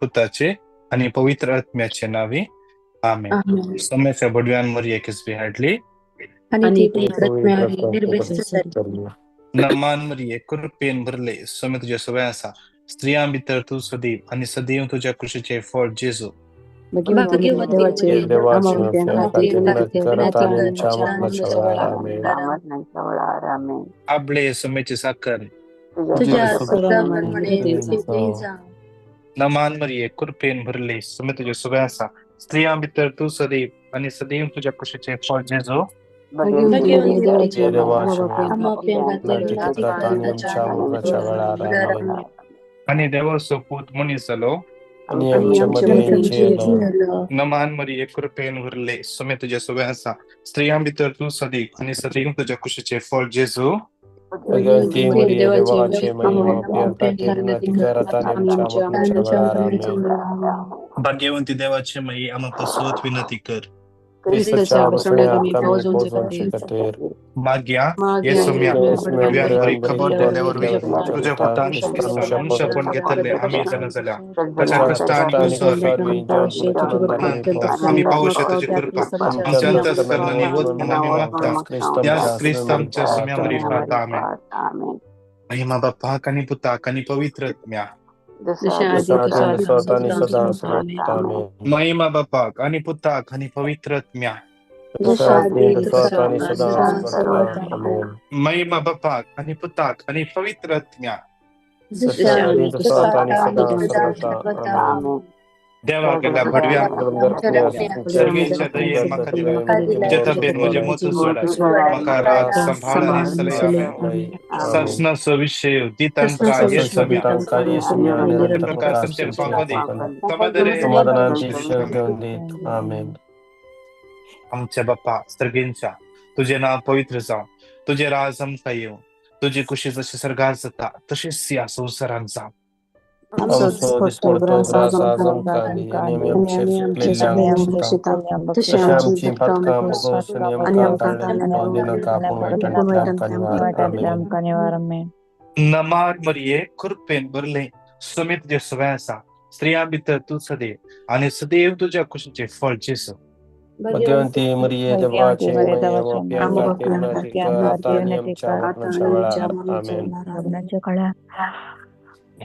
पुताचे आनी पवित्र आत्म्याचे नांवी, आमेन. सोम्याच्या बडव्यान मरिये किसबी हाडली आनी ती पवित्र निर्भेस्त जाली. नमान मरिये, कृपेन भरले, स्वामी तुझ्या सवय आसा, स्त्रियां भितर तूं सदैव आनी सदैव तुज्या कुशीचें फळ जेजू. आपले सोमेची साखर नमान मरिये, कृपेन भरले, स्वामी तुझ्या सवय आसा, स्त्रियां भितर तूं सदैव आनी सदैव तुज्या कुशीचें फळ जेजू. आनी देवाचो पूत मनीस जालो नमान मरिये, कृपेन भरले, स्वामी तुझ्या सवय आसा, स्त्रियां भितर तूं सदैव आनी सदैव तुज्या कुशीचें फळ जेजू. भाग्यवंती देवाचे माई, आमकां पासत विनंती कर. माग्या येसुम्या बरी खबर दिल्ले वरवीं तुज्या पुतान मनुष्यपण घेतले आमी जाणा जाल्या ताच्या कश्टा आनी कुसवरवीं आमी पावोशे तुजी कृपा आमच्या अंतस्करणांनी वच म्हूण आमी मागता त्याच क्रिस्त आमच्या सुम्या मरिफात. आमेन. महिमा बापाक आनी पुताक आनी पवित्र आत्म्या. महिमा बापाक आनी पुताक आनी पवित्र आत्म्या. महिमा बापाक आनी पुताक आनी पवित्र आत्म्या. देवा गेल्या भडव्या सर्गेच्या दयेन म्हाका दिला तुजे तब्येत म्हजें मत सोडाय म्हाका राग सांबाळ आनी सलय. आमेन. सासणाचो विशय दी तांकां येसम्या प्रकाश आमचेर पावो दी समाधान. आमच्या बाप्पा सर्गेंच्या, तुजें नांव पवित्र जावं, तुजें राज आमकां येवं, तुजी कुशी जशी सर्गार जाता तशीच ह्या संवसारांत जावं. नमान मरिये, कृपेन भरले, स्वामी तुजे सवय आसा, स्त्रियां भितर तूं सदैव आनी सदैव तुज्या कुशीचें फळ जेजू.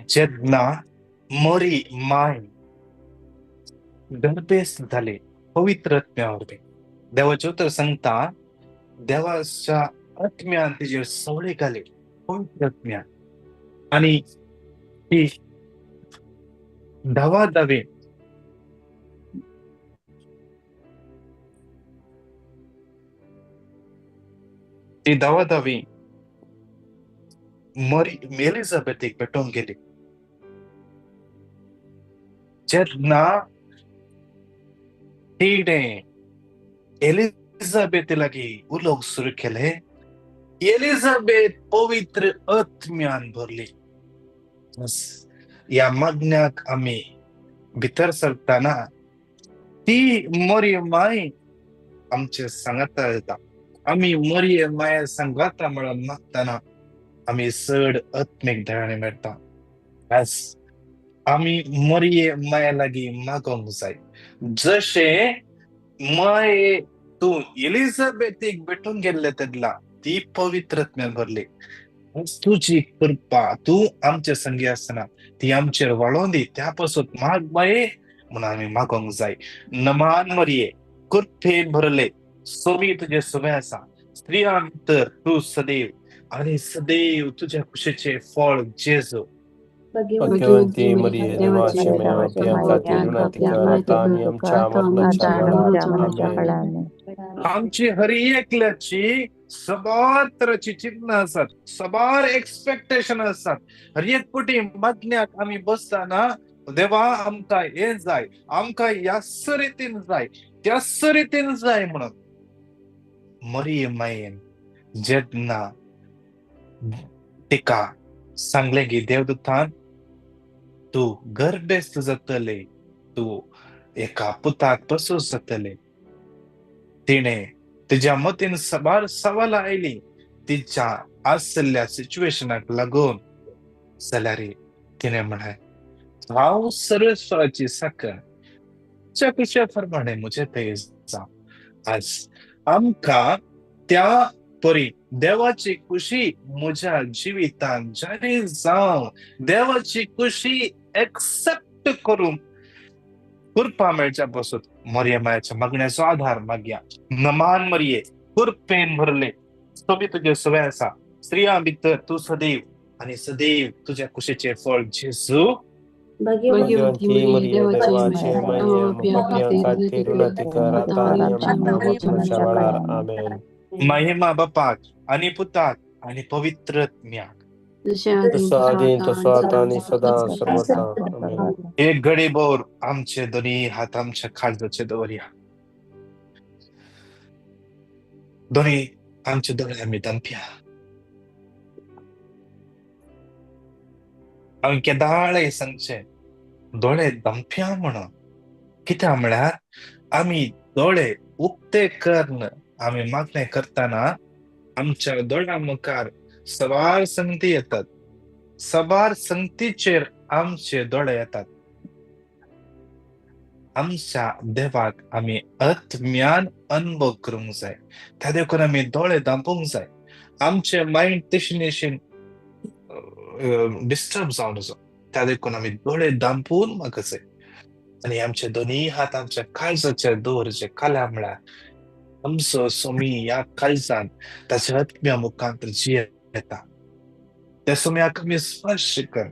जेन्ना मरी माय गर्भेस्त जाली पवित्र आत्म्या वरवीं, देवाचें उतर सांगता देवाच्या आत्म्यान तिजेर सवळी घाली पवित्र आत्म्यान, आनी ती धावा धावी ती धावा धावी मरी एलिझाबेथीक भेटोवंक गेली. जेन्ना तिणें एलिझाबेथी लागीं उलोवंक सुरू केलें, एलिझाबेथ पवित्र आत्म्यान भरली. ह्या मागण्याक आमी भितर सरतना ती मरी माय आमचे सांगाता येता. आमी मरिये माये सांगाता म्हणून मागतना आमी चड आत्मीक दयाने मेळटा. आमी मरिये माये लागीं मागोंक जाय, जशें माये तूं एलिझाबेथीक भेटून गेल्ले तेन्ना ती पवित्र आत्म्यान भरली. तुजी कृपा तूं आमचे संगी आसतना ती आमचेर वाळोवन दी, त्या पासून माग माये म्हणून आमी मागोंक जाय. नमान मरिये, कृपेन भरले, स्वामी तुजे सवय आसा, स्त्रियां भितर तूं सदैव आनी सदैव तुज्या कुशीचें फळ जेजू. आमची हर एकल्याची सबार तराची चिन्ह आसात, सबार एक्सपेक्टेशन आसात. हर एक पटी मागण्याक आमी बसतना देवा आमकां हें जाय, आमकां ह्याच रितीन जाय, त्याच रितीन जाय म्हणून मरिये मायेन जेन्ना तिका सांगलें की देवदूतान तूं गर्भेस्त जातले, तूं एका पुताक प्रसूत जातले, तिणें तिज्या मतीन साबार सवालां आयलीं तिच्या आशिल्ल्या सिच्युएशनाक लागून. जाल्यार तिणें म्हळें, हांव सर्वेस्वराची साकर, तुज्या कुशे प्रमाणे म्हजें तें जावं. आज आमकां त्या परी देवाची खुशी म्हज्या जिवितान जारी जावं, देवाची खुशी एक्सेप्ट करूंक कृपा मेळच्या पासून मरिये मायाच्या मागण्याचो आधार मागया. नमान मरिये, कृपेन भरले, सोबी तुजे सवय आसा, स्त्रियां भितर तूं सदैव आनी सदैव तुज्या कुशीचें फळ जेजू. भाग्यवंती मरिये, देवाची माये, आमकां पापयां खातीर विनंती कर आतां आनी आमच्या मरणाच्या वेळार. आमेन. महिमा बापाक आनी पुताक आनी पवित्र आत्म्याक, जसो आदीं तसो आतां आनी सदां सर्वता. आमेन. एक घडी भर आमचे दोनी हात आमच्या काळजाचे दवरया, दोनी आमचे दोळे आमी दमप्या. हांवें केदाळे सांगचें, दोळे दमप्या म्हणून कित्याक म्हळ्यार आमी दोळे उक्ते करून आमी मागणें करतना आमच्या दोळ्यां मुखार सवार संगती येतात, सवार संगतीचेर आमचे दोळे येतात. आमच्या देवाक आमी आत्म्यान अनुभव करूंक जाय, त्या देखून आमी दोळे धांपूंक जाय. आमचे मायंड तशें तशें डिस्टर्ब जावन वचो, त्या देखून आमी दोळे धांपून मागूंक जाय आनी आमचे दोनी हात आमच्या काळजाचेर दवरचे. काल्या म्हळ्यार आमचो सोमी ह्या काळजान ताच्या आत्म्या मुखांत जियेता. त्या सोम्याक आमी स्पर्श कर,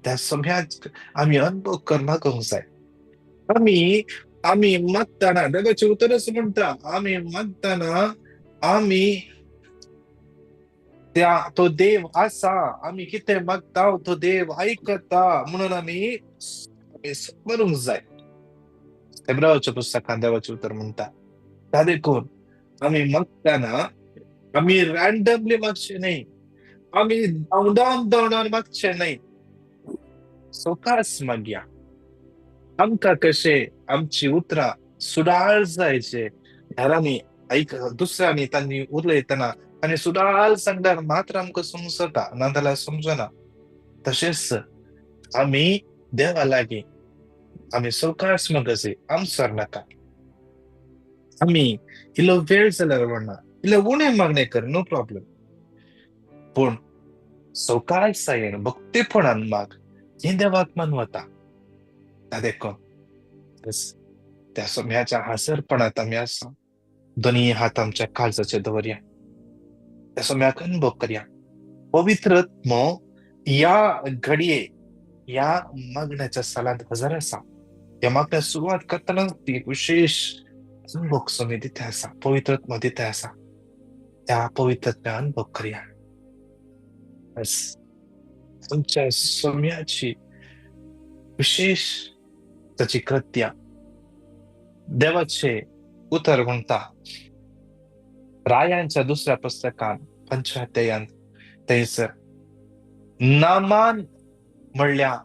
त्या सोम्याक आमी अनुभव कर मागूंक जाय. आमी आमी मागतना देवाचें उतरच म्हणटा, आमी मागतना आमी त्या तो देव आसा, आमी कितें मागता तो देव आयकता म्हणून आमी समरूंक जाय. हेब्रावाच्या पुस्तकान देवाचें उतर म्हणटा, त्या देखून आमी मागतना आमी रँडमली मागचें न्हय, आमी धांवडावन धांवडावन मागचें न्हय, सवकास मागया. आमकां कशें आमची उतरां सुडाळ जायचे, हेरांनी आयक दुसऱ्यांनी तांणी उलयतना आनी सुडाळ सांगल्यार मात्र आमकां समजता, नाजाल्यार समजना. तशेंच आमी देवा लागीं आमी सवकास मागचे, आमसर नाका. आमी इल्लो वेळ जाल्यार व्हडना, इल्लें उणें मागणें कर, नो प्रॉब्लम, पूण सवकासायेन भक्तीपणान माग, हें देवाक मानवता. त्या देखून त्या सोम्याच्या हाजरपणांत आमी आसा, दोनी हात आमच्या काळजाचे दवरया, त्या सोम्याक अनुभव करया. पवित्र आत्मो ह्या घडये ह्या मागण्याच्या सालांत हजर आसा. ह्या मागण्या सुरवात करतना एक विशेश अनुभव सोमी दिता आसा, पवित्र आत्मो दिता आसा. त्या पवित्र आत्म्या अनुभव करया. आमच्या सोम्याची विशेश ताची कृत्या देवाचे उतर म्हणटा रायांच्या दुसऱ्या पुस्तकान पंचाध्यायांत थंयसर नामान म्हणल्या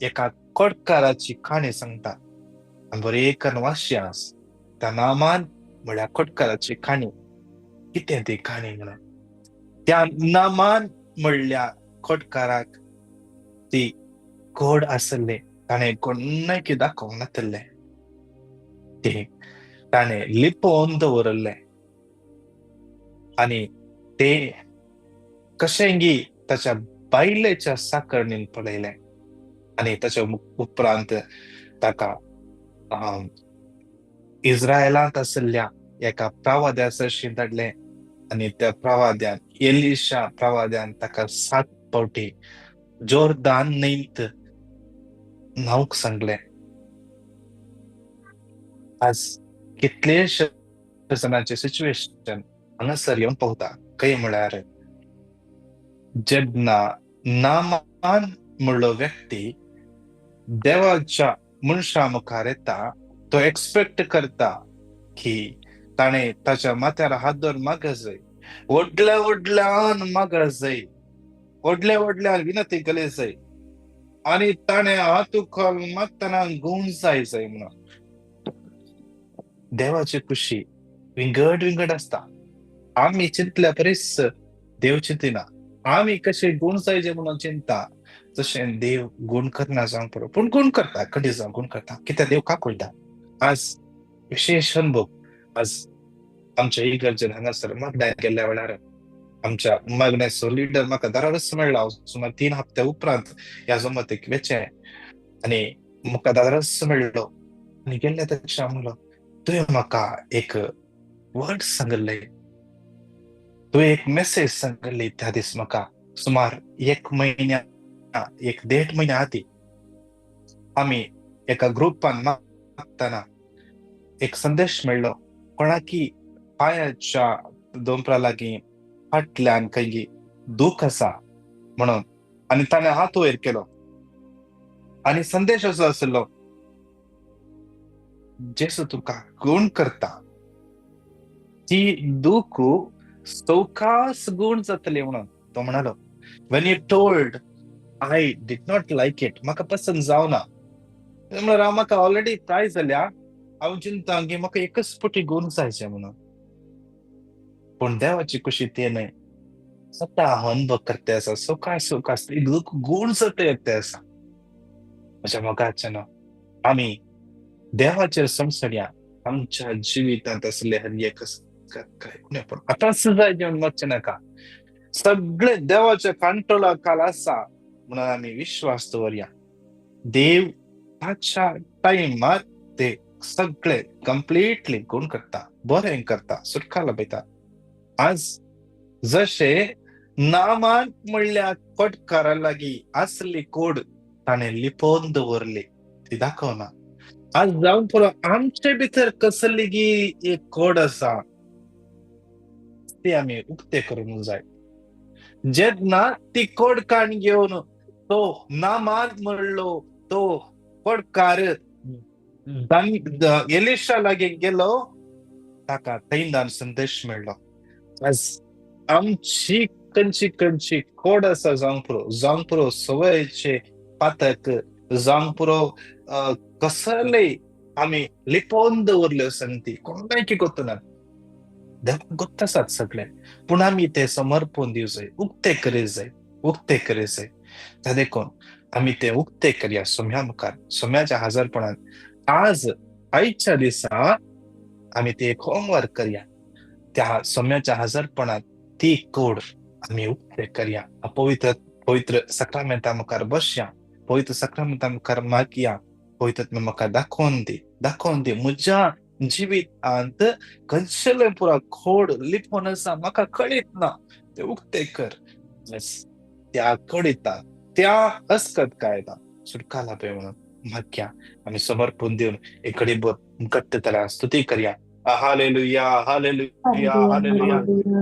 एका कोटकाराची काणी सांगता. आनी बरें करून वाचया त्या नामान म्हणल्या कोटकाराची काणी. कितें ती काणी म्हणून त्या नामान म्हणल्या कोटकाराक ती कोड आसले, ताणें कोणाक दाखोवंक नातलें, ते ताणें लिपोवन दवरलें आनी ते कशेंगी ताच्या बायलेच्या साकरणीन पळयलें आनी ताच्या उपरांत ताका इस्रायलांत आशिल्ल्या एका प्रवाद्या सरशी धाडलें आनी त्या प्रवाद्यान एलिशा प्रवाद्यान ताका 7 फावटी जोर्दान न्हंयत न्हावंक सांगलें. आज कितलेशे जाणांचें सिच्युएशन हांगासर येवन पावता. खंय म्हळ्यार जेन्ना नामान म्हणलो व्यक्ती देवाच्या मनशा मुखार येता, तो एक्सपेक्ट करता की ताणें ताच्या माथ्यार हात दवर मागत जाय, व्हडल्या व्हडल्यान मागत जाय, व्हडल्या व्हडल्यान विनंती केली जाय आनी ताणें हात उखल मागतना गुण जाय जाय म्हणून. देवाची खुशी विंगड विंगड आसता. आमी चिंतल्या परीस देव चिंतिना. आमी कशे गुण जायचे म्हणून चिंता तशें देव गुण करना जावंक पुरो, पूण गुण करता, खंडीत जावं गुण करता, कित्याक देव काकुळटा. आज विशेश अनुभव आज आमच्या इगर्जेन हांगासर मागण्या गेल्ल्या वेळार आमच्या मागण्याचो लिडर म्हाका दारारच मेळ्ळा. सुमार 3 हप्त्या उपरांत ह्या जमतीक वेचें आनी म्हाका दारारच मेळ्ळो आनी गेल्ल्या तेक्षा म्हणलो, तुवें म्हाका एक वर्ड सांगिल्लें, तुवें एक मेसेज सांगिल्ली त्या दीस म्हाका सुमार 1 म्हयन्या 1-1.5 म्हयन्या आदीं आमी एका ग्रुपान मागतना एक संदेश मेळ्ळो, कोणाकी पांयाच्या दोंपरा लागीं फाटल्यान खंय दूख आसा म्हणून, आनी ताणें हात वयर केलो आनी संदेश असो आसलो, जेसू तुका गुण करता, ती दूख सवकास गुण जातली म्हणून. तो म्हणालो, when you told I did not like it, म्हाका पसंत जावना. म्हणल्यार हांव म्हाका ऑलरेडी प्राय जाल्या, हांव चिंता की म्हाका एकच पटी गुण जायचें म्हणून. पूण देवाची खुशी ते न्हय, स्वता हांव अनुभव करते आसा, सवकास सवकास दूख गुण जाता ते आसा. म्हज्या मोगाचें आमी देवाचेर समसड्या आमच्या जिवितांत आसले हर एक पण आतांच जाय जेवण मातशें नाका, सगळे देवाच्या कंट्रोला खाल आसा म्हणून आमी विश्वास दवरया. देव ताच्या टायमार ते सगळे कंप्लिटली गुण करता, बरें करता, सुटका लभयता. आज जशे नामान म्हणल्या कोटकारा लागीं आसली कोड ताणें लिपोवन दवरली, ती दाखोवना. आज जावन पुरो आमचे भितर कसली गी एक कोड आसा ती आमी उक्ते करूंक जाय. जेन्ना ती कोड काण घेवन तो नामान म्हणलो तो कोडकार एलिशा लागीं गेलो, ताका थंयदान संदेश मेळ्ळो. आज आमची खंयची खंयची कोड आसा जावंक पुरो, जावंक पुरो सवयचे पातक, जावंक पुरो कसले आमी लिपोवन दवरल्यो संगती कोणाकी गोतना, देवाक गोत्त आसात सगळे, पूण आमी ते समर्पण दिवं जाय, उक्ते करी जाय, उक्ते करी जाय. त्या देखून आमी ते उक्ते करया सोम्या मुखार, सोम्याच्या हजारपणान. आज आयच्या दिसा आमी ते एक होमवर्क करया, त्या सोम्याच्या हजारपणान ती कोड आमी उक्ते करया. पवित्र पवित्र सक्रामेंता मुखार बसया, पवित्र सक्रामेंता मुखार मागया, पवित्र म्हाका दाखोवन दी, दाखोवन दी म्हज्या जिवितांत खंयचेलें पुरा खोड लिपोवन आसा म्हाका कळीत ना, ते उक्ते कर. त्या कळिता त्या अस्कत कायदा सुटका लाभे म्हणून मागया. आमी समर्पण दिवन एक घडी घट्ट तरा स्तुती करया. Hallelujah, hallelujah, hallelujah,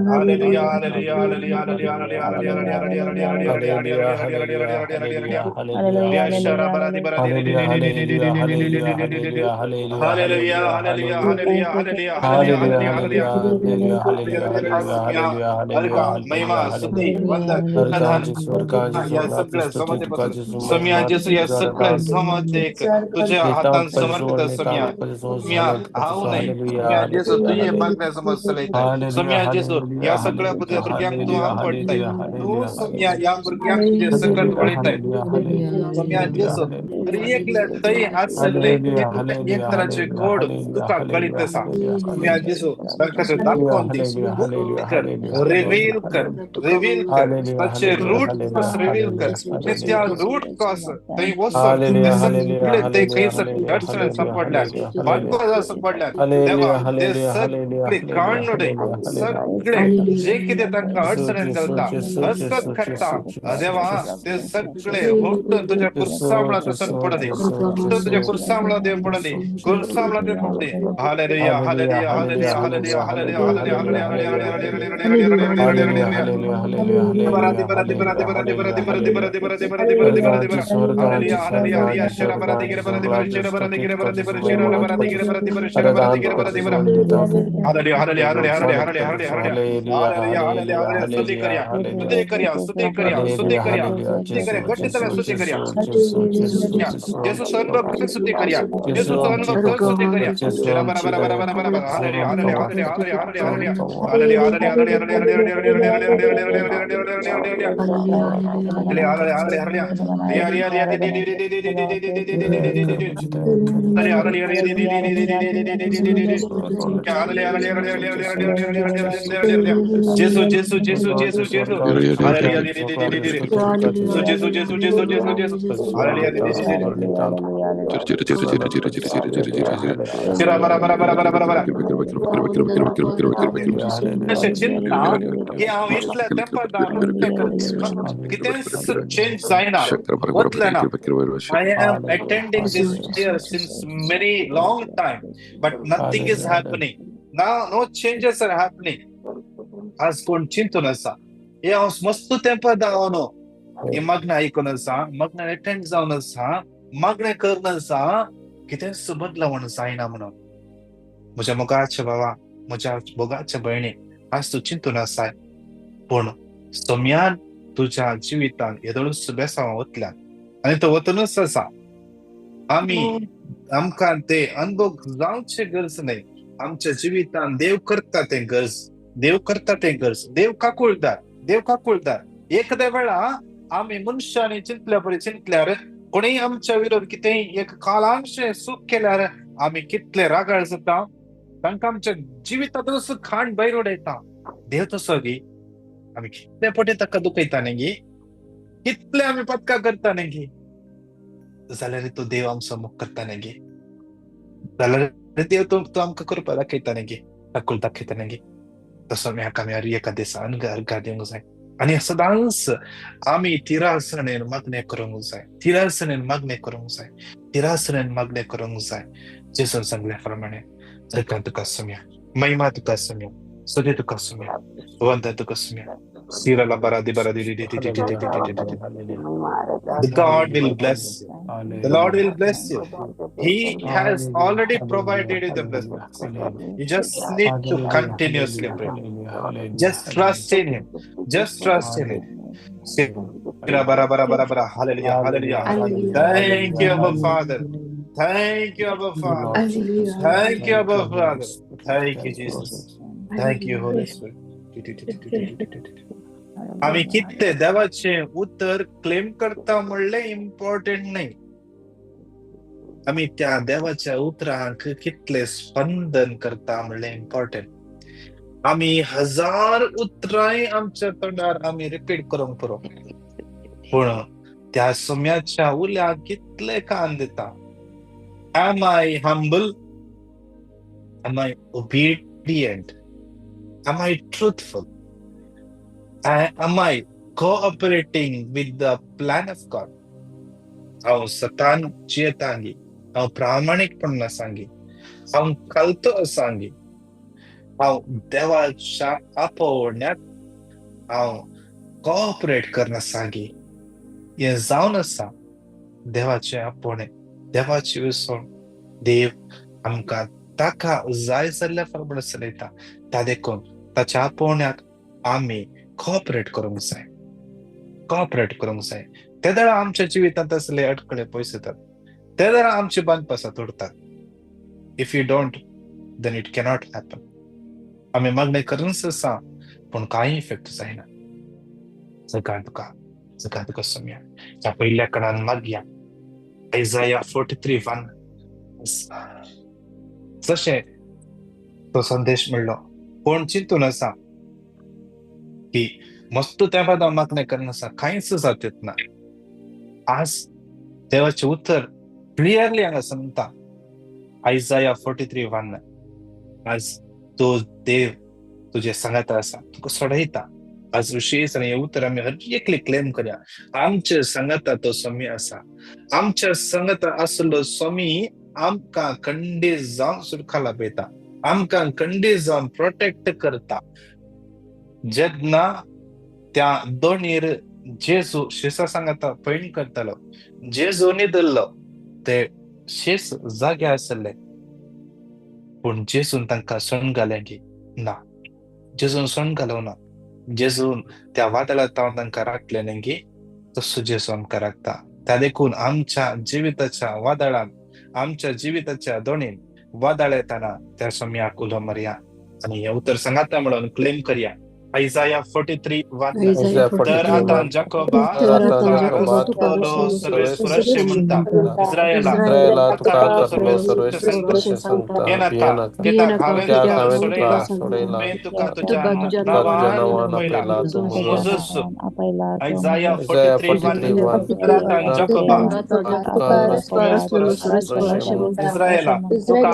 hallelujah, hallelujah, hallelujah, hallelujah, hallelujah, महिमा स्तुती वंदन समिया जेसू या सगळ्या समाजेक तुझ्या हातान समर्पित समिया समिया हांव न्हय समिया जेसू तुजे मागण्या समज चलयताय. समिया जेसू ह्या सगळ्या भुरग्यांक तूं आपडटाय, तूं समिया ह्या भुरग्यांक तुजें सकट वळयताय. समिया जेसू हर एकल्या थंय आसले एक तराचे कोड तुका कळीत आसा. समिया जेसू तांकां दाखोवन दी, कर, रिव्हील कर, रिव्हील कर, ताचे रूट कॉज रिव्हील कर, त्या रूट कॉज थंय वचून ते सगळे थंय खंयसर अडचण सापडल्यात, वाटपाक सापडल्यात देवा, ते सगळे काडून सगळे जे कितें तांकां अडचणेन घालता, हसकत करता देवा, ते सगळे हुटून तुज्या कुर्सामळा तसं पडली, हुटून तुज्या कुर्सामळा देव पडली, कुर्सामळा देव पडली. Hallelujah, hallelujah, hallelujah, hallelujah, hallelujah, hallelujah, hallelujah. Hallelujah, hallelujah, hallelujah, hallelujah, hallelujah, hallelujah, hallelujah, hallelujah. स्तुति करूया, स्तुती करूया, स्तुती करूया, स्तुती करूया, स्तुती करूया. घट्ट तला स्तुती करूया. जेसूचो अनुभव कर, स्तुती करूया. जेसूचो अनुभव कर, स्तुती करूया. बरा बरा बरा बरा बरा बरा. Hallelujah, hallelujah, hallelujah, hallelujah, hallelujah, hallelujah, hallelujah, hallelujah, hallelujah, hallelujah, hallelujah, hallelujah, hallelujah. Riya Riya Riya दी दी दी दी दी दी दी दी दी दी दी दी दी. अरे अरे अरे दी दी दी दी दी दी दी दी दी दी दी. अरे अरे अरे अरे अरे अरे अरे अरे अरे अरे अरे. जेसु जेसु जेसु जेसु जेसु. अरे दी दी दी दी दी दी. जेसु जेसु जेसु जेसु जेसु. अरे दी दी दी दी. चिरा बरा बरा बरा बरा बरा बरा. अशें चिंता की हांव इतल्या तेंपार कितेंच चेंज जायना, वतलें ना. I am attending this prayer since many long time, but nothing is happening. Now no changes are happening. आज कोण चिंतून आसा, हे हांव मस्त तेंपार हांव न्हू हे मागणें आयकून आसा, मागणें अटेंड जावन आसा, मागणें करून आसा, कितेंच बदलावण जायना म्हणून. म्हज्या मोगाच्या भावा, म्हज्या मोगाच्या भयणी, आज तूं चिंतून आसाय, पूण सोम्यान तुज्या जिवितान येदोळूच बेसांव वतल्यान आनी तो वतूनच आसा. आमी आमकां ते अनुभव जावचे गरज न्हय. आमच्या जिवितान देव करता तें गरज, देव करता तें गरज. देव काकुळदार, देव काकुळदार. एखाद्या वेळा आमी मनशांनी चिंतल्या परी चिंतल्यार, कोणीय आमच्या विरोध कितेंय एक कालांशें चूक केल्यार आमी कितले रागाळ जाता, तांकां आमच्या जिवितांतूच खाण भायर उडयता. देव तसो गी? आमी कितले पटी ताका दुखयता न्ही गी, कितले आमी पत्का करता न्ही गी, जाल्यार तो देव आमचो मोग करता न्ही गी, जाल्यार देव तो आमकां करपा दाखयता न्ही गी, काकूळ दाखयता न्ही गी. तसो हाका आमी एका दिसा अर्घा दिवंक जाय आनी सदांच आमी तिरासणेन मागणें करूंक जाय, तिरासणेन मागणें करूंक जाय, तिरासणेन मागणें करूंक जाय. जेजून सांगल्या प्रमाणे अर्घा तुका सुम्या, महिमा तुका सुम्या, स्तुती तुका सुम्या, वंदन तुका सुम्या. The God will bless. The Lord will bless you. He has already provided you the blessing. You just need to continuously pray. Just trust in Him. Just trust in Him. Hallelujah. Hallelujah. Thank you, Abba Father. Thank you, Abba Father. Thank you, Abba Father. Thank you, Jesus. Thank you, Holy Spirit. आमी कितें देवाचें उतर claim करता म्हणलें important न्हय. आमी त्या देवाच्या उतरांक कितले स्पंदन करता म्हणलें इम्पॉर्टंट. आमी हजार उतरांय आमच्या तोंडार आमी रिपीट करूंक पुरो, पूण त्या सोम्याच्या उल्याक कितले कान दिता. Am I humble? Am I obedient? Am I truthful? Am I cooperating with the plan of God? हांव सतान जियेतांगी, हांव प्रामाणीकपणान आसांगी, हांव कलतो आसांगी, हांव देवाच्या आपोवण्याक हांव कोऑपरेट करनासांगी. हें जावन आसा देवाचें आपोवणें, देवाची विसवण. देव आमकां ताका जाय जाल्ल्या प्रमाणे चलयता. त्या देखून ताच्या आपोवण्याक आमी कोऑपरेट करूंक जाय, कोऑपरेट करूंक जाय. ते वेळार आमच्या जिवितांत असले अडखळे पयस येतात, ते वेळार आमची बांदपासां तोडतात. If you don't then it cannot happen. आमी मागणें करूनच आसा, पूण कांय इफेक्ट जायना. सगळ्यां तुका, सगळ्यां तुका सम्या ह्या पयल्या कणान मागया. आयजाया 43:1 जशें तो संदेश मेळ्ळो, कोण चिंतून आसा की मस्त तेंपा हांव मागणें करना आसा, कांयच जात ना. आज देवाचें उतर क्लियरली हांगा सांगता, आयजाया 43:1. आज तो देव तुजे सांगाता आसा, तुका सोडयता. आज विशेष आनी हें उतर आमी हर एकली क्लेम करया. आमचे सांगाता तो स्वामी आसा, आमच्या सांगाता आसलो स्वामी आमकां खंडीत जावन सुरखा लाभयता, आमकां खंडीत जावन प्रोटेक्ट करता. जेन्ना त्या दोणीर जेजू शेसा सांगाता पयण करतालो, जेजू न्हिदल्लो, ते शेस जागे आसले. पूण जेजून तांकां सण घालें की ना, जेजून सण घालूं ना. जेजून त्या वादळांत तांकां राखलें न्ही, तसो जेजू आमकां राखता. त्या देखून आमच्या जिविताच्या वादळान, आमच्या जिविताच्या दोणीन वादळ येताना त्या सम्याक उलो मारया आनी हें उतर सांगाता म्हणून क्लेम करया. आयजाया 43:1, तर आतां जाकोबा तुका सर्वेस्पर म्हणटा, इस्रायला तुका सर्वेस्पर सांगता, कित्याक हांवें तुका सोडयला, तुका तुज्या नांवान आपयला, तूं म्हजोच. आयजाया 43:1, तर आतां जाकोबा इस्रायला तुका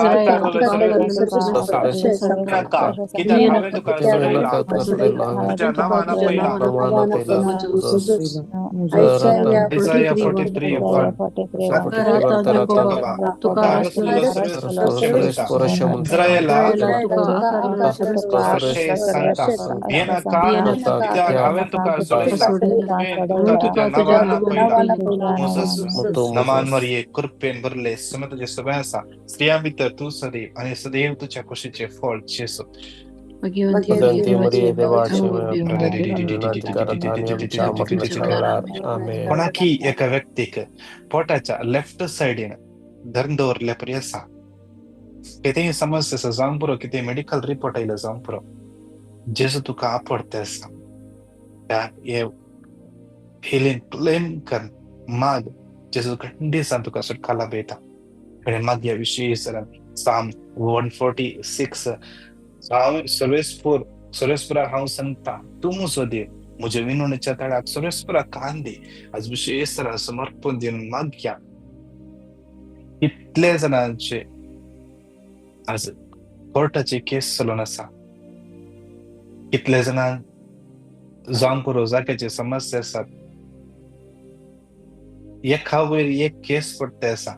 कित्याक हांवें तुका सोडयला, तुझ्या नांवान आपयला. आयजाया 43:1, इस्रायला अशें सांगता, भियेनाका, कित्याक हांवें तुका सोडयला, तुका तुज्या नांवान आपयला. मोझस नमान मरिये, कृपेन भरले, सम तुजें सगळें आसा, स्त्रियां भितर तूं सदैव आनी सदैव तुज्या कुशीचें फळ जेजू. कोणाकी एका व्यक्तीक पोटाच्या लेफ्ट सायडीन धरून दवरले परी आसा, कितेंय समस्या आसा जावंक पुरो, कितें मेडिकल रिपोर्ट आयलो जावंक पुरो, जेजू तुका आपडते आसा. त्या हे हिलींग क्लेम कर, माग, जेजू खंडीसान तुका सुटका लाभयता. आनी मागया विशेष साम 146, हांव सर्वेस्पर, सर्वेस्पराक हांव सांगता, तूं म्हजो देव, म्हज्या विनवणेच्या तळाक सर्वेस्पराक कान दी. आज विशेष समर्पण दिवन मागया. कितले जाणांचे आज कोर्टाची केस चलून आसा, कितले जाणांक जावंक पुरो जाग्याची समस्या आसात, एका वयर एक केस पडटा आसा,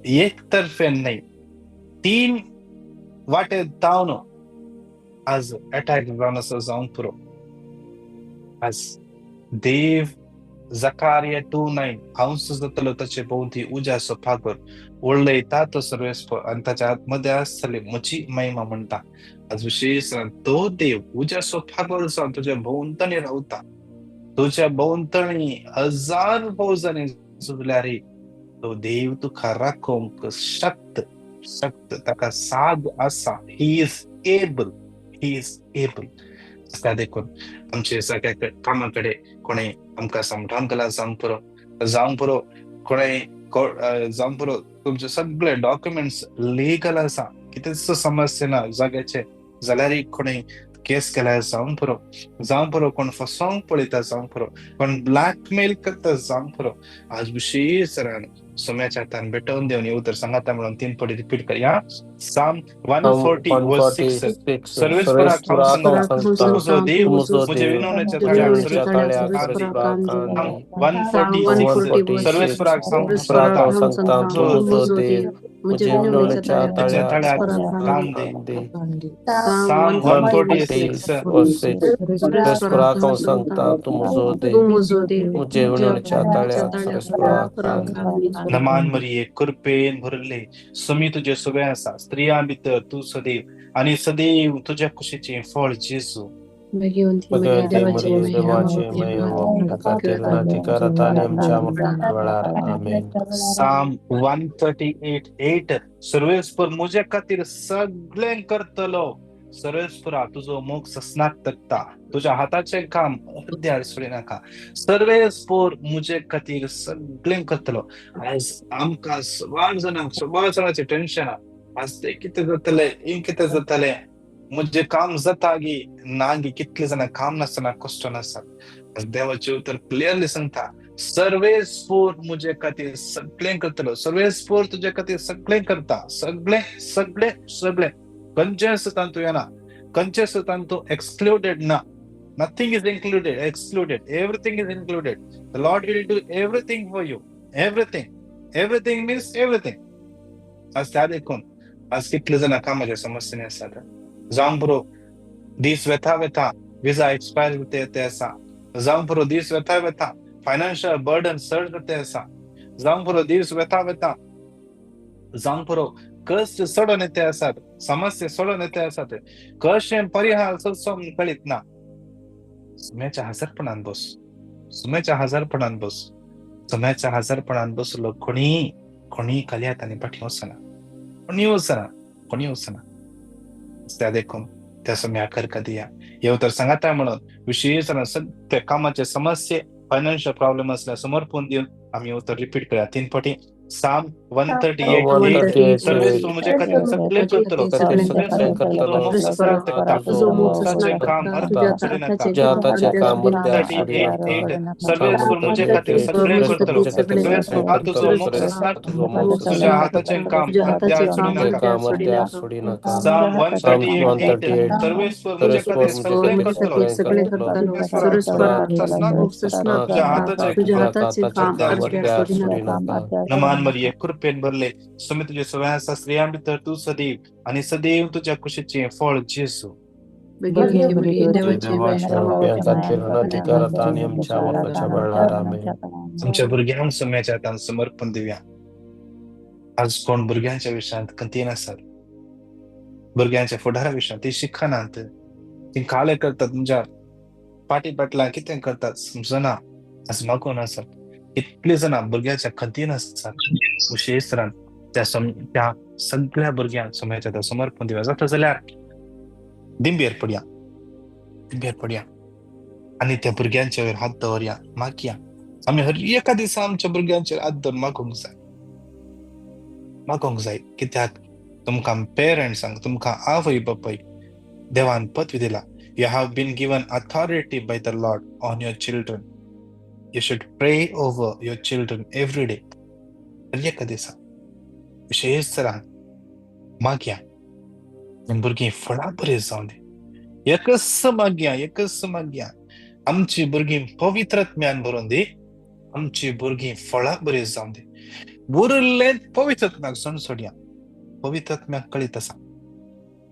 एक तर्फे न्हय, 3 वाटे धांवन आज अटॅक जावन आसा जावंक पुरो. आज देव जकारिया 2:9, हांव जातलो ताचे भोंवती उज्याचो फागोर उलयता तो सर्वेस्पर आनी ताच्या मदें आसतली म्हजी महिमा म्हणटा. आज विशेष तो देव उज्याचो फागोर जावन तुज्या भोंवतणी रावता, तुज्या भोंवतणी हजार फौजांनी झुजल्यार तो देव तुका राखोवंक शक्त, शक्त ताका साद आसा. He is able, he is able. त्या देखून आमचे सगळ्या कामा कडेन कोणें आमकां समटान केला जावंक पुरो, जावंक पुरो कोणें जावंक पुरो, तुमचे सगळे डॉक्युमेंट्स लिगल आसा, कितेंच समस्या ना जाग्याचे, जाल्यार कोणें केस केल्यार जावंक पुरो, जावंक पुरो कोण फसोवंक पळयता जावंक पुरो, कोण ब्लॅकमेल करता जावंक पुरो. आज विशेष सोम्याच्या हातान भेटोवन देवन हे उतर सांगाता म्हणून 3 पटी रिपीट करया. साम 140:6, सर्वेस्पराक हांव सांगता, तूं म्हजो देव, म्हज्या विनवणेच्या तळ्याक सर्वेस्पराक कान दी. 146, सर्वेस्पराक हांव सांगता, तूं म्हजो देव, म्हज्या विनवणेच्या तळ्याक कान दी. साम 146, सर्वेस्पराक हांव सांगता, तूं म्हजो देव, म्हज्या विनवणेच्या तळ्याक सर्वेस्पराक कान दी. नमान मरिये, कृपेन भरले, समी तुजे सगळें आसा, स्त्रियां भितर तूं सदैव आनी सदैव तुज्या कुशीचें फळ जेजू. साम 138:8, सर्वेस्पर म्हज्या खातीर सगळें करतलो. सर्वेस्परा तुजो मोग ससनाक तगता, तुज्या हाताचें काम अर्द्यार सोडिनाका. सर्वेस्पर म्हजे खातीर सगळें करतलो. आज आमकां सवार जाणांक सवार जाणांचें टेन्शन, आज तें कितें जातलें, हें कितें जातलें, म्हजें काम जाता गी ना गी, कितले जाणां काम नासतना कश्ट नासतात. आज देवाचें उतर क्लियरली सांगता, सर्वेस्पर म्हजे खातीर सगळें करतलो. सर्वेस्पर तुजे खातीर सगळें करता, सगळें सगळें सगळें, खंयचें सुद्दां तूं येना, खंयचें सुद्दां तूं एक्सक्लुडेड ना. Nothing is included, excluded, everything is included. The Lord will do everything for you, everything, everything means everything. आज त्या देखून आज कितले जाणां कामाच्या समस्यांनी आसात, जावंक पुरो दीस वेता वेता विजा एक्सपायर जाता ते आसा, जावंक पुरो दीस वेता वेता फायनान्शियल बर्डन चड जाता आसा, जावंक पुरो दीस वेता वेता जावंक पुरो कश्ट सोडून येते आसात, समस्या सोडून येते आसात, कशें परिहार सोदचो कळीत ना. सुम्याच्या हजारपणान बस, सुम्याच्या हजारपणान बस. सुम्याच्या हजारपणान बसलो कोणी कोणी कल्यात आनी फाटीं वचना, कोणी वचना, कोणी वचना. त्या देखून त्या सुम्या करका दिया येव तर सांगाता म्हणून विशेष सगळे कामाचे समस्ये फायनान्शियल प्रॉब्लेम असल्या समर्पण दिवन आमी उतर रिपीट करूया 3 फावटी. Psalm 138:8 सर्वेस्पर म्हजे खातीर सगळें करतलो, सर्वेस्पर म्हजे खातीर सगळें करतलो, तुज्या हाताचें काम अर्द्यार सोडी नाका. Psalm 138:8 सर्वेस्पर म्हजे खातीर सगळें करतलो, तुज्या हाताचें काम अर्द्यार सोडी नाका. नमान मरिये, कृपेन भरले, सुमी तुजे सगळ्या आसा, स्त्रियां भितर तूं सदैव आनी सदैव तुज्या कुशीचें फळ जेजू. आमच्या भुरग्यांक सुम्याच्या हातान समर्पण दिवया. आज कोण भुरग्यांच्या विशयांत खंतीन आसात, भुरग्यांच्या फुडारा विशयांत ती शिकनात, ती काले करतात, तुमच्या पाटी पाटलां कितें करतात समजना. आज मागून आसात कितली जाणां भुरग्यांच्या खंतीन आसात. विशेष तरान त्या सगळ्या भुरग्यांक सुम्याच्या समर्पण दिवया. जाता जाल्यार दिंबेर पडया, दिंबेर पडया आनी त्या भुरग्यांच्या वयर हात दवरया, मागया. आमी हर एका दिसा आमच्या भुरग्यांचेर हात दवरून मागूंक जाय, मागूंक जाय. कित्याक तुमकां पेरंट्सांक, तुमकां आवय बापायक देवान पदवी दिला. You have been given authority by the Lord on your children. You should pray over your children every day. हर एका दिसा विशेष तरान मागया भुरगीं फळां बरी जावं दी. एकच मागया, एकच मागया, आमची भुरगीं पवित्र ज्ञान भरून दी, आमची भुरगीं फळां बरी जावं दी. उरिल्लें पवित्र आत्म्याक सोडया. पवित्र आत्म्याक कळीत आसा,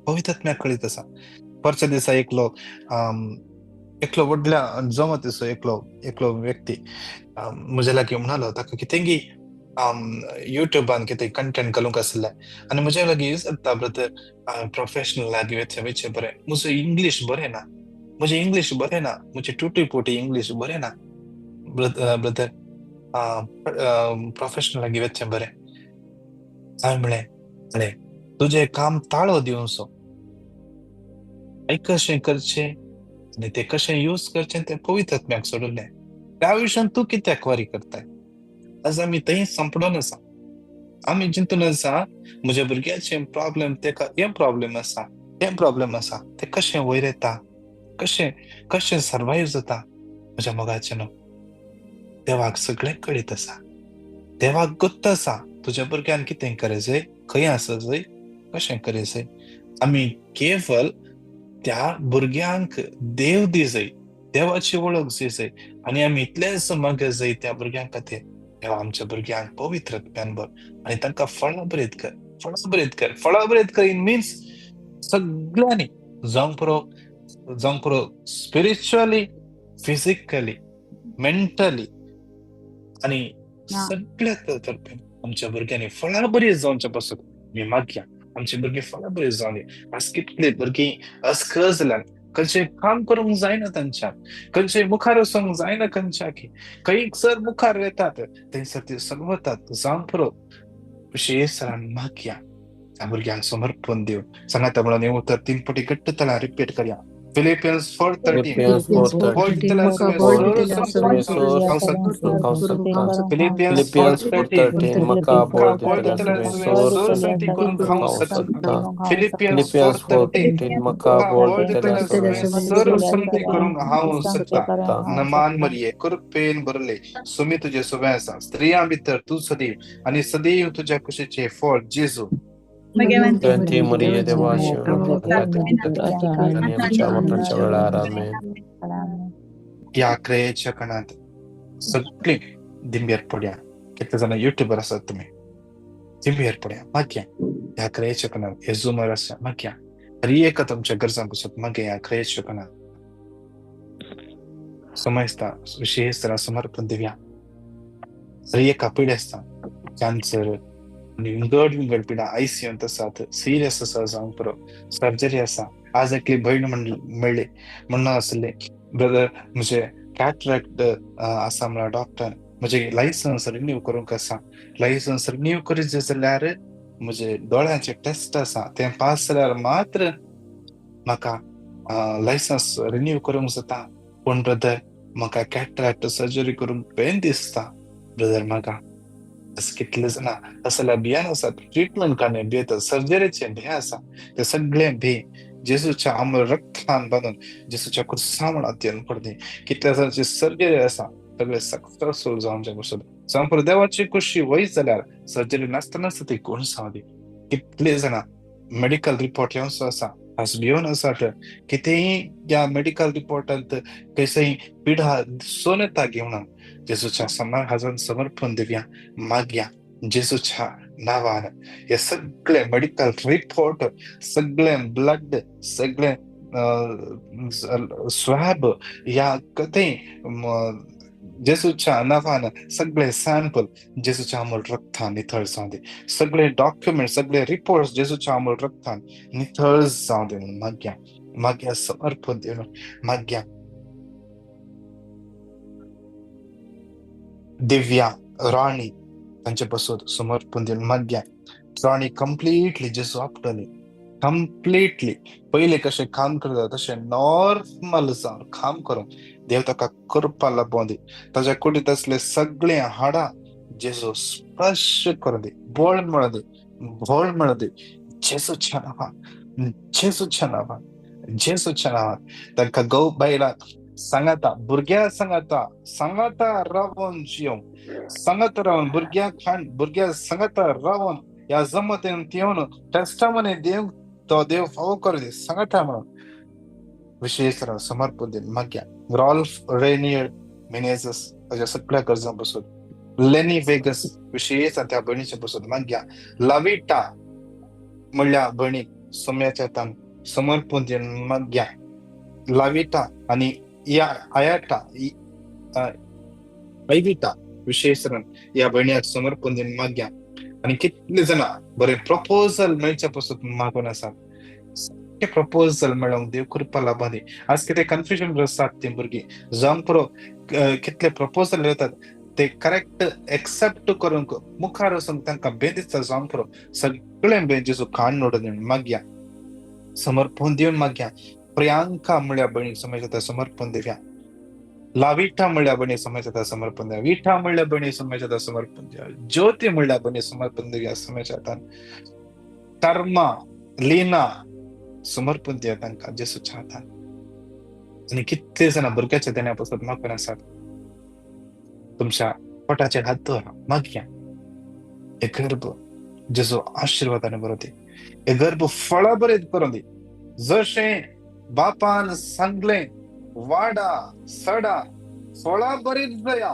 पवित्र आत्म्याक कळीत आसा. परच्या दिसा एकलो एकलो व्हडल्या जमतीचो एकलो एकलो व्यक्ती म्हज्या लागीं म्हणालो, ताका कितेंगी युट्यूबान कितें कंटेंट घालूंक आसलें आनी म्हज्या लागीं विचारता, ब्रदर प्रोफेशनल लागीं वचचें वयचें बरें, म्हजो इंग्लीश बरें ना, म्हजें इंग्लीश बरें ना, म्हजें टुटी फुटी इंग्लीश बरें ना, ब्रदर प्रोफेशनल लागीं वचचें बरें. हांवें म्हळें, म्हळें तुजें काम ताळो दिवचो, कशें करचें आनी तें कशें यूज करचें तें पवित्र आत्म्याक सोडिल्लें. त्या विशयान तूं कित्याक वरी करताय? आज आमी थंय सांपडून आसा. आमी चिंतून आसा म्हज्या भुरग्याचें प्रॉब्लेम, तेका हें प्रॉब्लेम आसा, तें प्रॉब्लेम आसा, तें कशें वयर येता, कशें कशें सर्वायव जाता. म्हज्या मोगाचें न्हू, देवाक सगळें कळीत आसा, देवाक गुत्त आसा तुज्या भुरग्यान कितें करचें, खंय आसा जाय, कशें करचें. आमी केवल त्या भुरग्यांक देव दी जाय, देवाची वळख जाय जाय आनी आमी इतलेंच मागत जाय त्या भुरग्यां खातीर, देवा आमच्या भुरग्यांक पवित्र ज्ञान भर आनी तांकां फळां बरीत कर, फळां बरीत कर, फळां बरीत कर. इन मिन्स सगळ्यांनी जावंक पुरो, जावंक पुरो स्पिरिच्युअली, फिजिकली, मेंटली आनी सगळ्या तर्फेन आमच्या भुरग्यांनी फळां बरी जावच्या पासून आमी मागया. आमची भुरगीं फळां बरी जावं दी. आज कितली भुरगीं अस्खल जाल्यान, खंयचें काम करूंक जायना तांच्यान, खंयचें मुखार वचूंक जायना खंयच्याकी, खंय सर मुखार येतात थंयसर ती सगवतात. जावंक पुरो विशेष तरान मागया त्या भुरग्यांक समर्पण दिवन सांगाता म्हणून हें उतर 3 फावटी घट्ट तळा रिपीट करया. Philippians 4:13. Philippians 4:13. Philippians 4:13. करूंक हांव शकता. नमान मरिये, कृपेन भरले, सुमी तुजे सुबे आसा, स्त्रियां भितर तूं सदैव आनी सदैव तुज्या कुशीचें फळ जेजू. मरिये, देवाची आमच्या मरणाच्या वेळार. आमेन. ह्या क्रियेच्या कणांत सगळीं दिंबेर पडया. कितले जाणां युट्यूबर आसात तुमी, दिंबेर पडया, मागया ह्या क्रियेच्या कणांत, हे झुमर आसा, मागया हर एका तुमच्या गरजां पसून मागया ह्या क्रियेच्या कणांत. समजता विशेष तरा समर्पण दिवया. हर एका पिडेस्तां, कॅन्सर, आनी विंगड विंगड पिडा आयसीयूंत आसात, सिरियस आसा जावंक पुरो, सर्जरी आसा. आज एकली भयण मेळ्ळी म्हणून आसली, ब्रदर म्हजे कॅटरॅक्ट आसा म्हळ्यार डॉक्टर म्हजे लायसन्स रिन्यू करूंक आसा, लायसन्स रिन्यू करीत जाल्यार म्हजे दोळ्यांचे टेस्ट आसा, तें पास जाल्यार मात्र म्हाका लायसन्स रिन्यू करूंक जाता. पूण ब्रदर म्हाका कॅटरॅक्ट सर्जरी करूंक पेन दिसता ब्रदर म्हाका. कितले जाणां असल्या भियान आसा, ट्रिटमेंट काडणे भियेता, सर्जरीचें भंय आसा. ते सगळें भंय जेजूच्या अमर रक्तान बांदून जेजूच्या कुर्सा येवन पडली. कितल्या जाणांची सर्जरी आसा, सगळे सक्सेसफूल जावचे पसून जावं देवाची खुशी वयत जाल्यार सर्जरी नासतना ती कोण जावं. कितले जाणां मेडिकल रिपोर्ट येवचो आसा, आज भिवन आसात, कितेंय ह्या मेडिकल रिपोर्टांत कसंय पिडा दिसून येता घेवन जेजूच्या हाजान समर्पण दिवया. मागया जेजूच्या नांवान हे सगळे मेडिकल रिपोर्ट, सगळे ब्लड, सगळे स्वॅब ह्या कथेय जेजूच्या नांवान सगळे सॅम्पल जेजूच्या अमूल रक्तान नितळ जावं दी. सगळे डॉक्युमेंट, सगळे रिपोर्ट्स जेजूच्या अमूल रक्तान नितळ जावं दी म्हणून मागया. मागया समर्पण दिवन मागया. दिव्या राणी तांचे पासून समर्पण दिवन मागया. राणी कंप्लिटली जेजू आपटली, कंप्लिटली पयले कशें काम करता तशें नॉर्मल जावन काम करूंक देव ताका कृपा लाबोवं दी. ताज्या कुडींत आसले सगळे हाडां जेजू स्पर्श करूं दी, बळ मेळूं दी, बळ मेळूं दी जेजूच्या नांवान, जेजूच्या नांवान, जेजूच्या नांवान. तांकां गौ बायलां सांगाता, भुरग्यां सांगाता, सांगाता रावन जियोंक, सांगाता रावन भुरग्यां खाण, भुरग्यां सांगाता रावन ह्या जमतेन येवन टेस्टमनी देव तो देव फावो करूं दी सांगाता म्हणून विशेष समर्पण दिवन मागया. रॉल्फ रेनियर मिनेजस ताच्या सगळ्या गरजां पसून, लेनी वेगस विशेष त्या भयणीच्या पसून मागया. लाविटा म्हणल्या भयणीक सोम्याच्या तान समर्पण दिवन मागया. लाविटा आनी या आयाटा ऐविटा विशेष ह्या भयण्याक समर्पण दिवन मागया. आनी कितले जाणां बरें प्रपोजल मेळच्या पासून मागून आसात, सारकें प्रपोजल मेळोंक देव कृपा लाबोवं दी. आज कितें कन्फ्युजन आसात तीं भुरगीं जावंक पुरो, कितले प्रपोजल येतात ते करेक्ट एक्सेप्ट करूंक मुखार वचूंक तांकां भंय दिसता जावंक पुरो. सगळें भंय जेजू काण नोडून दिवन मागया, समर्पण दिवन मागया. प्रियांका म्हळ्या भयणीक समजता समर्पण दिवया. लाविटा म्हणल्या भयणीक समजता समर्पण दिवया. विठा म्हणल्या भयणीक समजता समर्पण दिवया. ज्योती म्हणल्या भयणीक समर्पण दिवया समजता. कर्मा लीना समर्पण दिवया तांकां जेजूच्या हातान. आनी कितले जाणां भुरग्याच्या देण्या पासून मागून आसात, तुमच्या पोटाचेर हात दवरा, मागया. हे गर्भ जेजू आशिर्वादान भरोवं दी, हे गर्भ फळां बरीत करूं दी. जशें बापान सांगलें वाडा सडा फळां बरीत जाया,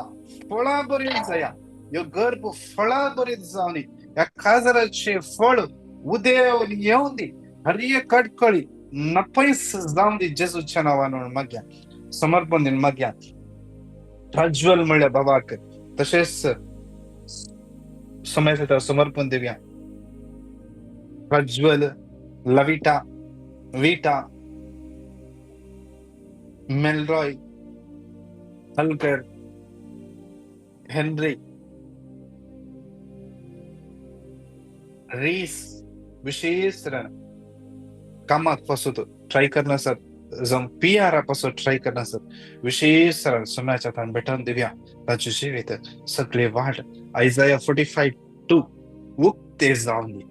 फळां बरीत जाया, ह्यो गर्भ फळां बरीत जावं दी. ह्या काजराचें फळ उदेवन येवं दी, हर एक कडकडी नपयस जावं दी जेजूच्या नांवान म्हणून मागया. समर्पण दिवन मागया. प्रज्वल म्हणल्या बाबाक तशेंच समय समर्पण दिवया. प्रज्वल, लविटा, विटा, मेलरॉय, हलकर, हेनरी, रीस विशेष कामाक पासून ट्राय करना सर, जावं पी आर पासून ट्राय करना सर, विशेष सोम्याच्या हातान भेटोवन दिवया. ताचे जिवीत सगळे वाट आयजाया 45:2 उक्ते जावं दी,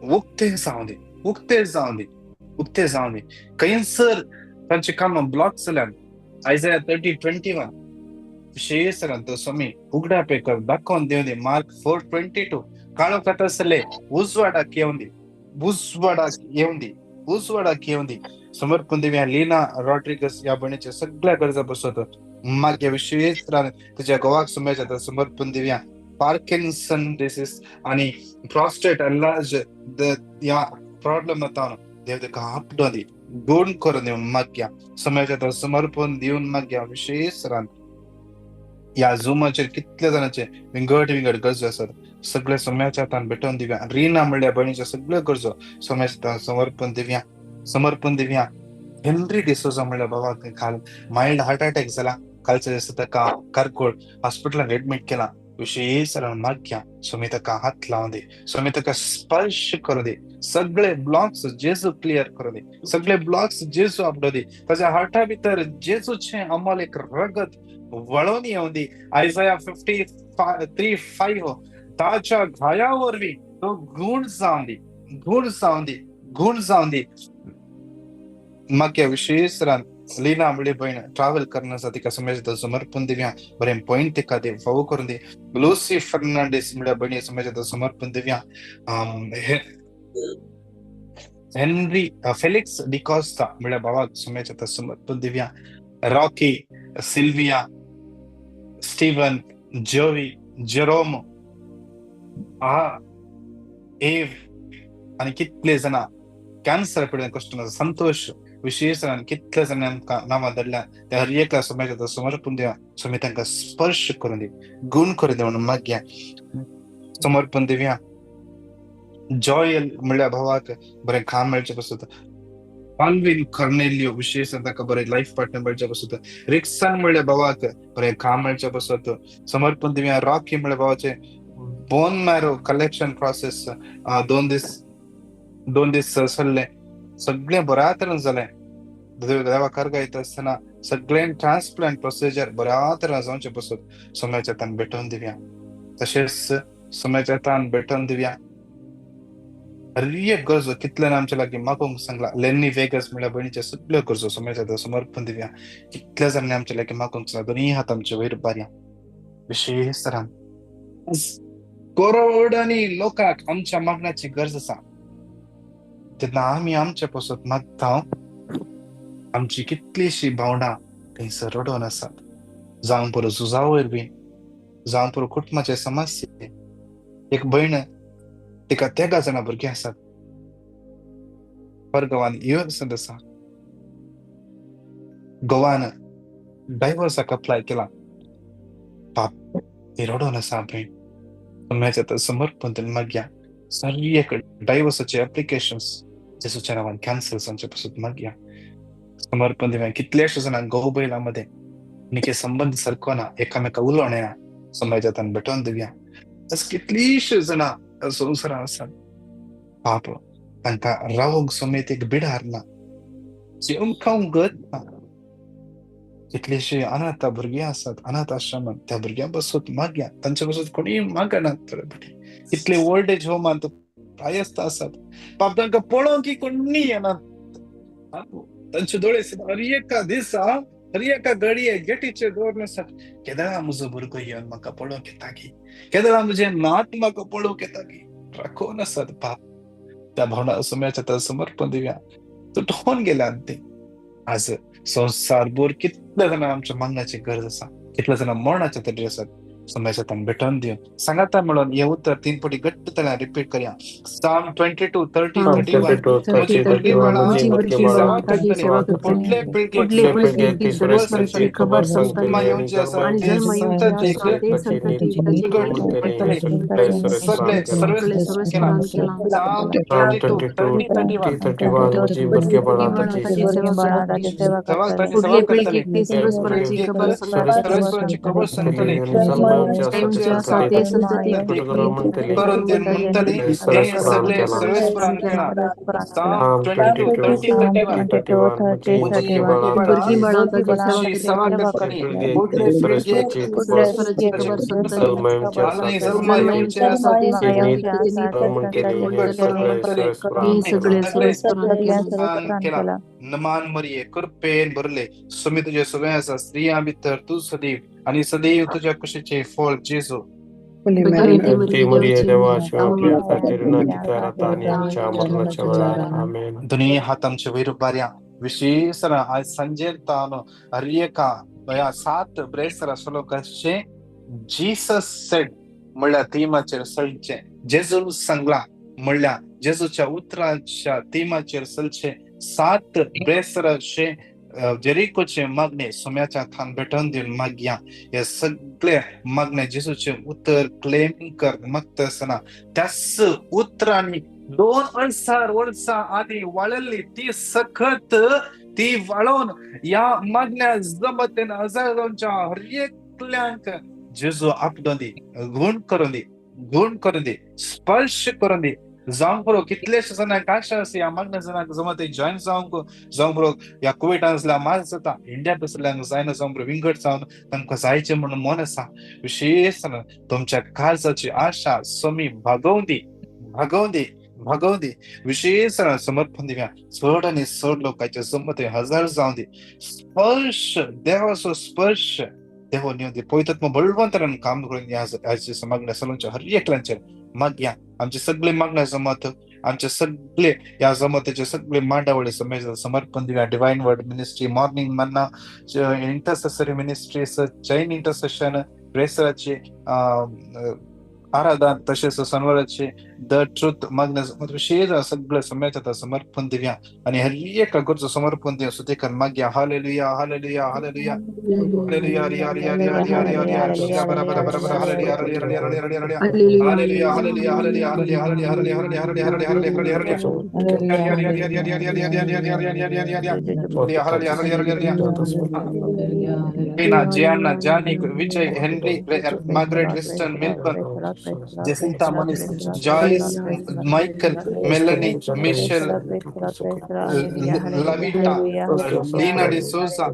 उक्ते जावं दी, उक्ते जावं दी, उक्ते जावं दी. खंयसर तांचे कामां ब्लॉक जाल्यान आयजाया 30:21 विशेष तो स्वामी उगडा पेकर दाखोवन दिवं दी. मार्क 4:22 काळो आसले उजवाडाक येवं दी, उजवाडाक येवं दी, उजवाडाक येवं दी. समर्पण दिवया. लीना रॉड्रिगस ह्या भयणीच्या सगळ्या गरजा बसत मागीर विशेष तुझ्या घोवाक सोम्याच्या समर्पण दिवया. पार्किन्सन डिसीज आणि प्रॉस्टेट एनलार्ज ह्या प्रॉब्लेम देव ताका आपडो दी, गुण करून दिवन मागया. सोम्याच्या समर्पण दिवन मागया. विशेष ह्या झुमाचेर कितल्या जाणांचे विंगड विंगड गरजो आसात, सगळे सोम्याच्या हातान भेटोवन दिवया. रिना म्हणल्या भयणीच्यो सगळ्यो गरजो सोम्याच्या हातान समर्पण दिवया, समर्पण दिवया. हेनरी डिसोजा म्हणल्या बाबाक काल मायल्ड हार्ट अटॅक जाला, कालच्या दिसा ताका कारकोळ हॉस्पिटलान एडमीट केला. विशेष माग्या स्वामी ताका हात लावन दी, स्वामी ताका स्पर्श करूं दी, सगळे ब्लॉक्स जेजू क्लियर करूं दी, सगळे ब्लॉक्स जेजू आपडो दी, ताच्या हार्टा भितर जेजूचें अमल एक रगत वळोवन येवं दी. आयजाया 53:5 ताच्या घाया वरवीं तो गूण जावन दी, गूण जावन दी, गूण जावन दी. मागीर विशेष लीना म्हणली भयण ट्रॅव्हल करना आसा, तिका समाजाचो समर्पण दिवया, बरें पॉयंट तिका दी, फावो करून दी. लुसी फर्नांडीस म्हणल्या भयणी समाजाचो समर्पण दिवया. हेनरी फेलिक्स डिकॉस्ता म्हणल्या भावाक समाजाचो समर्पण दिवया. Rocky, Sylvia, Steven, Joey, Jerome, आ एव आनी कितले जाणां कॅन्सर पिडेन कश्ट संतोष विशेष कितले जाणां आमकां नांवां धाडल्या त्या हर एकल्या समाजाचो समर्पण दिवया. स्वामी तांकां स्पर्श करून दी, गूण करून दी म्हणून मागया, समर्पण दिवया. जॉयल म्हणल्या भावाक बरें काम मेळचें पसत. ऑल्विन कॉर्नेलियो विशेष ताका बरें लायफ पार्टनर मेळचें पसत. रिक्सन म्हणल्या भावाक बरें काम मेळचें पसत, समर्पण दिवया. रॉकी म्हणल्या भावाचें बोन मॅरो कलेक्शन प्रोसेस 2 दीस सरले, सगळें बऱ्या तरेन जालें. देवा कारगायता आसतना सगळें ट्रान्सप्लांट प्रोसिजर बऱ्या तरेन जावचें पसत सोम्याच्या हातान भेटोवन दिवया. तशेंच सोम्याच्या हातान भेटोवन दिवया. हर एक गरजो कितल्यान आमच्या लागीं मागूंक सांगला. लेन्नी वेगस म्हणल्या भयणीच्यो सगळ्यो गरजो सोम्याच्या हातान समर्पण दिवया. कितल्या जाणांनी आमच्या लागीं मागूंक सांगला, दोनूय हात आमचे वयर बारया. विशेष तरान करोडांनी लोकांक आमच्या मागण्याची गरज आसा. तेन्ना आमी आमचे पासत मागता, आमची कितलीशी भावनां थंयसर रडोवन आसात, जावं पुरो झुजा वरवीं, जावं पुरो कुटुंबाचे समस्ये. एक भयण तिका 13 जाणां भुरगीं आसात, परगांवान युएसान आसा, गोवान डायवोर्साक अप्लाय केला. पाप ती रडोवन आसा भयण. सम्याच्या समर्पण मागया. सगळे डायवोर्साचे एप्लिकेशन्स जेजूच्या नांवान कॅन्सल जावचे पासून मागया, समर्पण दिवया. कितल्याश्या जाणांक घोव बैला मदें आनी संबंद सारको ना, एकामेका उलोवणें ना, समाजाच्या हातान भेटोवन दिवया. तस कितलींशीं जाणां संवसारांत आसात, पाप तांकां रावंक समेत एक बिडार ना, जेवंक खावंक गत ना. कितलींशीं अनाथ भुरगीं आसात अनाथ आश्रमांत, त्या भुरग्यां पासून मागया, तांचे पासून कोणीय मागनात. थोडे फावटी कितले ओल्ड एज होमांत प्रायस्त आसात, पाप तांकां पळोवंक कोणी येनात. तांचे दोळे हर एका दिसा हर एका घडये गेटीचेर दवरून आसात, केदळा म्हजो भुरगो येवन म्हाका पळोवंक येता की, केदळा म्हजें नात म्हाका पळोवंक येता की, राखून आसात. पाप त्या भावना सम्याच्या समर्पण दिवया. तुटोवन गेल्यात ती. आज संवसारभर कितल्या जाणां आमच्या मागण्याची गरज आसा, कितल्या जाणां मरणाच्या तडीर आसात. समाजाच्या हातान भेटोवन दिवन सांगाता म्हणून हे उतर 3 पटी घट्ट तरेन रिपीट करया. Psalm 22, 30, 31. फुडले पिळगेक सगळे Psalm 22, 30, 31. खबर सांगतली नमान मरिये कृपेन भरले, स्वामी तुझे सवय आसा, स्त्रियां भितर तूं सदैव आनी सदैव तुज्या कुशीचे फळ जेजू. दोन्ही हात आमचे वयर उबारया. विशेष आज सांजेर तानो हर एका 7 ब्रेसरा श्लोकाचे जीसस सेड म्हणल्यार थिमाचेर चलचें, जेजून सांगला म्हणल्यार जेजूच्या उतराच्या थिमाचेर चलचें 7 ब्रेसराचे जेरिकोचे मागणे सोम्याच्या थान भेटून दिवन मागया. हे सगळे मागणे जेजूचे उतर क्लेम कर मागता आसतना त्याच उतरांनी 2000 वर्सां आदी वाळिल्ली ती सखत ती वाळोवन ह्या मागण्या जमतेन हजारांच्या हर एकल्यांक जेजू आपडोन दी, गुण करून दी, गुण करून दी, स्पर्श करून दी. जावंक पुरो कितलेशे जाणांक आशा आसा ह्या मागण्या जाणांक जमते जॉयन जावंक, जावंक पुरो ह्या कुवेटान आसल्यार माज जाता, इंडिया आसल्यार जायना, जावंक पुरो विंगड जावन तांकां जायचें म्हणून मन आसा. विशेश तुमच्या काळजाची आशा स्वामी भागोवन दी, भागोवन दी, भागोवन दी. विशेष समर्पण दिव्या चड आनी चड लोकांचे जमते हजार जावन दी. स्पर्श देवाचो स्पर्श देव न्हय दी. पवित्र बळवंतरान काम करून ह्या मागण्या सलोंच्या हर एकल्यांचेर मागया. आमचे सगळे मागण्या जमत, आमचे सगळे ह्या जमतेचे सगळे मांडावळे समर्पण Divya. Divine word ministry, morning manna, intercessory ministries, chain intercession, प्रेसराचे आराधन, तशेंच सनवाराचे the truth मागण्या विशेष सगळे समाजात समर्पण दिव्या आणि हर एका गरजो समर्पण Divya. सुतेकर मागया. Hallelujah, hallelujah, hallelujah, hallelujah, hallelujah, hallelujah, hallelujah, बरा बरा बरा बरा, hallelujah, hallelujah, hallelujah, hallelujah, hallelujah, hallelujah, hallelujah, hallelujah, hallelujah, hallelujah, hallelujah, hallelujah. Tina, Gianna, Johnny, Vijay, Henry, Margaret, Winston, Milton, Jacinta, Moniz, Joyce, Michael, Melanie, Michelle, Lavita, Lina de Souza,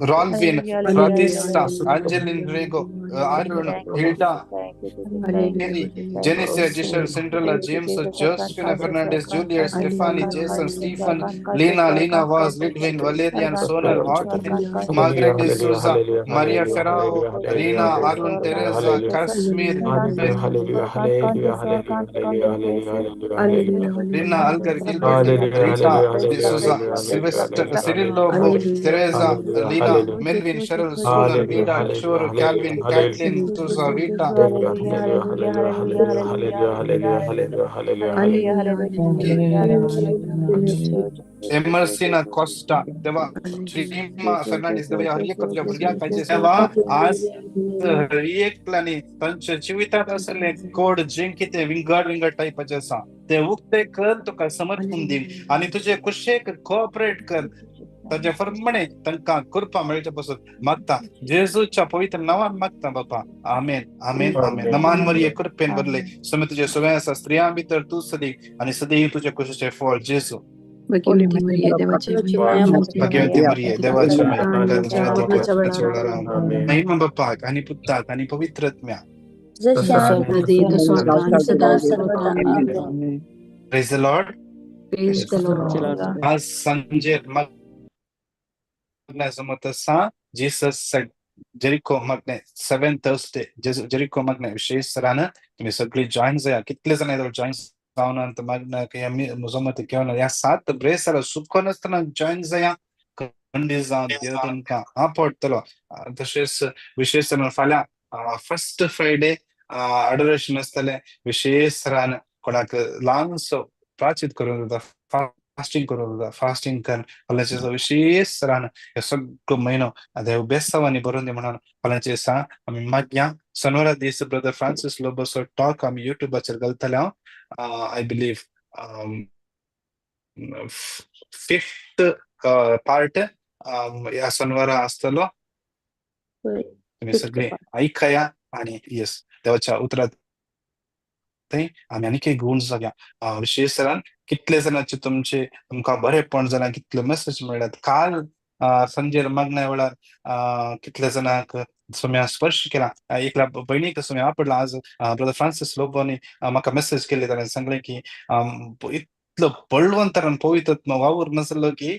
Rolvin, Pratista, Angeline Rego, Arun, Hilda, Kelly, Genesia, Giselle, Cinderella, James, Josephina Fernandez, Juliet, Stephanie, Jason, Stephen, Lena, Lena Vaz, Lidwin, Valerian, Sonal, Otwin, Margaret de Souza, Maria Ferrao, Rina, Arun, Teresa, Kashmir, Rina, Algar, Gilbert, Rita de Souza, Sylvester, Cyril Lobo, Teresa, Lina, Melvin, Cheryl, Sunan, Vida, Kishore, Calvin, Kathleen, Souza, Rita, Emersina Costa, तेव्हा श्रीमा फर्नांडिस, देवा हर एक तुझ्या भुरग्यांक खायचे सेवा आज हर एकल्यानी तांच्या जिवितांत आसले कोड जे कितें विंगड विंगड टायपाचे आसा ते उक्ते कर, तुका समर्पण दी आनी तुजे कुशेक कोऑपरेट कर, ताजे फर्मणे तांकां कृपा मेळचे पासून मागता जेजूच्या पवित्र नांवान मागता बापा. आमेन, आमेन, आमेन. नमान मरिये, कृपेन भरले, स्वामी तुजे सुवे आसा, स्त्रियां भितर तूं सदीक आनी सदैव तुजे कुशीचें फळ जेजू. भगवती मरिये देवाची भगवती मरिये देवाची महिमा बापाक आणि पुत्राक आणि पवित्र आत्म्या. Praise the Lord. आज सांजे मागण्या जमत आसा जीसस जेरिको मागणे 7 थर्सडे जेरिको मागणे विशेष सरान तुम्ही सगळी जॉईन जाया. कितले जाण जॉईन जावन मागणं जमत घेवन ह्या 7 ब्रेसार सुको नासतना जॉईन जाया. खंडीत जावन देव तुमकां आपडटलो. तशेंच विशेष फाल्यां फर्स्ट फ्रायडे अडोरेशन आसतलें. विशेष सरान कोणाक ल्हानसो प्राचित करूंक जाता, फास्टिंग करूंक जाता. फास्टिंग कर फाल्यांचे विशेष सरान हे सगळो म्हयनो देव बेसांवांनी बरोवन दी म्हणून फाल्यांचे दिसा आमी मागया. शनिवारा दीस ब्रदर फ्रांसीस लोबोचो टॉक आमी युट्यूबाचेर घालतले. हांव I believe 5th part ह्या शनिवारा आसतलो. तुमी सगळे आयकया आनी येस देवाच्या उतरात थंय आमी आनीक एक गुण जावया. विशेष सरान कितले जाणांचे तुमचे तुमकां बरेपण जालां, कितले मेसेज मेळ्ळ्यात. काल संजेर मागण्या वेळार कितल्या जाणांक सोम्या स्पर्श केला. एकल्या भयणीक सोम्या आपडला. आज ब्रदर फ्रांसीस लोबोनी म्हाका मेसेज केली. ताणें सांगलें की इतलो बळवंतरान पवित्र वावर नासलो की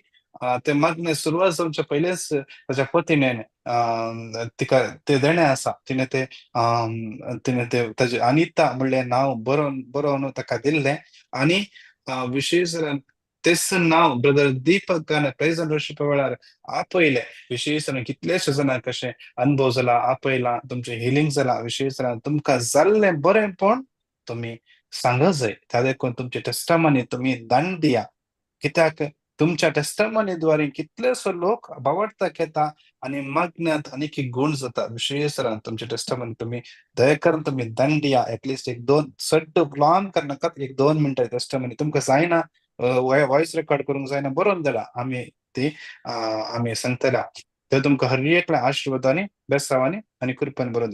ते मागणे सुरवात जावच्या पयलेच ताच्या पतीने तिका ते देणें आसा, तिणें ते तिणें ते ताजे अनिता म्हणलें नांव बरोवन बरोवन ताका दिल्लें. आनी विशेष तेच नांव ब्रदर दीपकान प्रेज एंड वर्शिपा वेळार आपयलें. विशेष कितलेशे जाणांक कशें अनुभव जाला, आपयला, तुमचें हिलींग जाला. विशेष तुमकां जाल्लें बरेंपण तुमी सांगा जाय. त्या देखून तुमचे टेस्टमनी तुमी दान दिया. कित्याक तुमच्या टेस्टमनीद्वारे कितलेसो लोक भावार्थाक येता आनी मागण्यांत आनीक एक गुण जाता. विशेष तुमच्या टेस्टमनी तुमी दया करून तुमी दंडिया एटलिस्ट एक दोन सड्ड लांब करनाकात, एक 2 मिनटां टेस्टमनी तुमकां जायना वॉयस रेकॉर्ड करूंक जायना बरोवन धाडा, आमी ती आमी सांगतल्या. ते तुमकां हर एकल्या आशिर्वादांनी बेसावांनी आनी कृपान बरोवन.